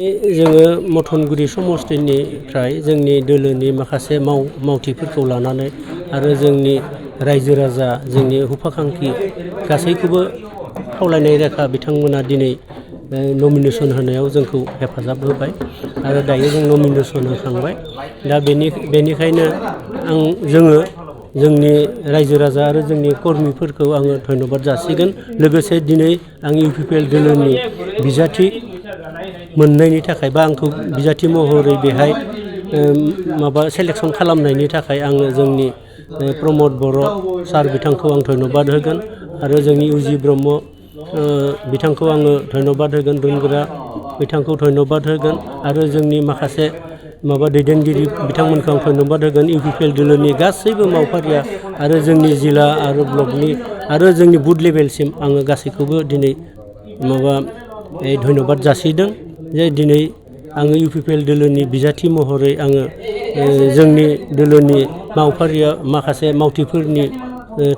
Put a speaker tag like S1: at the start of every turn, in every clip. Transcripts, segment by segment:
S1: जोङो मथनगुरि समस्थिनिफ्राय जोंनि दोलोनि माखासे मावथिफोरखौ लानानै आरो जोंनि रायजो राजा जोंनि हुफाखांखि गासैखौबो खावलायनाय लेखा बिथांमोना दिनै नमिनेसन होनायाव जोंखौ हेफाजाब होबाय आरो दायो जों नमिनेसन होखांबाय। दा बेनिखायनो जोङो जोंनि रायजो राजा आरो जोंनि कर्मिफोरखौ आङो धन्यबाद जासिगोन। लोगोसे दिनै आं इउपिपिएल दोलोनि बिजाथि मोननायनि थाखाय बा आंखौ बिजाथि महरै बेहाय सेलेक्सन खालामनायनि थाखाय आङो जोंनि प्रमद बर' सार बिथांखौ आं धन्यबाद होगोन आरो जोंनि इउजि ब्रह्म बिथांखौ आङो धन्यबाद होगोन, दोनग्रा बिथांखौ धन्यबाद होगोन आरो जोंनि माखासे दैदेनगिरि बिथांमोनखौ आं धन्यबाद होगोन। इउपिपिएल दोलोनि गासैबो मावफारिया आरो जोंनि जिल्ला आरो ब्लकनि आरो जोंनि बुथ लेभेलसिम आङो गासैखौबो दिनै धन्यबाद जासिदों जे दिनै आङो इउपिपिएल दोलोनि बिजाथि महरै आङो जोंनि दोलोनि मावफारिया माखासे मावथिफोरनि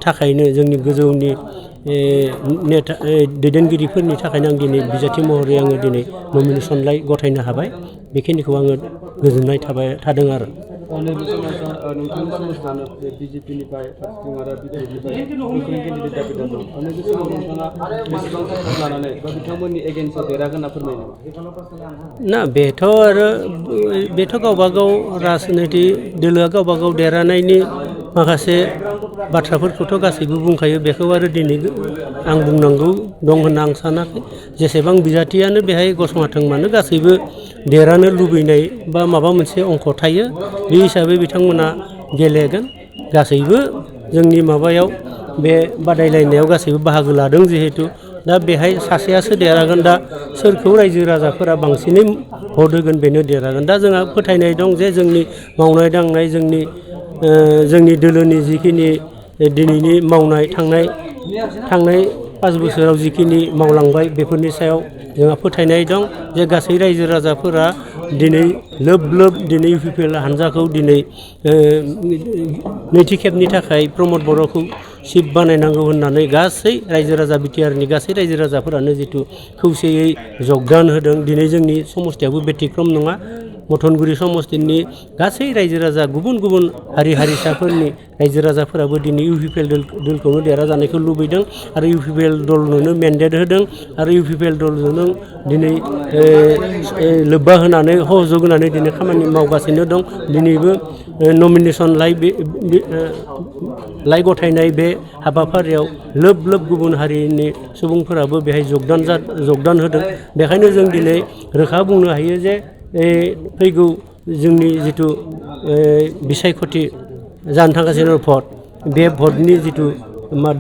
S1: थाखायनो जोंनि गोजौनि दैदेनगिरिफोरनि थाखायनो आं दिनै बिजाथि महरै आङो दिनै नमिनेसन गथायनो हाबाय। बेखिनिखौ आङो गोजोननाय थादों आरो।
S2: नोंथांनि समाजानो बिजेपिनिफ्राय फारसेथिं आरो बिजेपिनिफ्राय केन्डिडेट दाबिदार दं। नैबे समाव नोंथाङा बेसेबां सापर्ट लानानै बा बिथांमोननि एगेन्स्टआव देरहागोन होनना फोरमायो
S1: ना? बेथ' गावबागाव राजनिति दोलोआ गावबागाव देरहानायनि माखासे बाथ्राफोरखौथ' गासैबो बुंखायो। बेखौ आरो दिनै आं बुंनांगौ दं होनना आं सानाखै। जेसेबां बिजाथियानो बेहाय गसंथों मानो गासैबो देरहानो लुबैनाय बा माबा मोनसे अंख थायो। बे हिसाबै बिथांमोना गेलेगोन। गासैबो जोंनि बे बादायलायनायाव गासैबो बाहागो लादों जिहेथु दा बेहाय सासेयासो देरहागोन। दा सोरखौ रायजो राजाफोरा बांसिनै भट होगोन बेनो देरहागोन। दा जोंहा फोथायनाय दं जे जोंनि मावनाय दांनाय जोंनि दोलोनि जिखिनि दिनैनि मावनाय थांनाय 5 बोसोराव जिखिनि मावलांबाय बेफोरनि सायाव जोंहा फोथायनाय दं जे गासै रायजो राजाफोरा दिनै लोब दिनै इउपिपिएल हान्जाखौ दिनै नैथि खेबनि थाखाय प्रमद बर'खौ चिफ बानायनांगौ होननानै गासै रायजो राजा बिटिआरनि गासै रायजो राजाफोरानो जिथु खौसेयै जगदान होदों। दिनै जोंनि समस्थियाबो बेतिक्रम नङा। मथनगुरि समस्थिनि गासै रायजो राजा गुबुन हारि हारिसाफोरनि रायजो राजाफोराबो दिनै इउपिपिएल दलखौनो देरहाजानायखौ लुबैदों आरो इउपिपिएल दलनोनो मेन्डेट होदों आरो इउपिपिएल दलजोंनो दिनै लोब्बा होनानै सहयोग होनानै दिनै खामानि मावगासिनो दं। दिनैबो नमिनेसन गथायनाय बे हाबाफारियाव लोब गुबुन हारिनि सुबुंफोराबो बेहाय जगदान होदों। बेखायनो जों दिनै रोखा बुंनो हायो जे फैगौ जोंनि जिथु बिसायख'थि जानो थांगासिनो भट, बे भटनि जिथु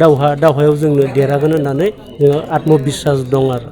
S1: दावहायाव जोंनो देरहागोन होननानै जोंहा आत्मबिस्सास दं आरो।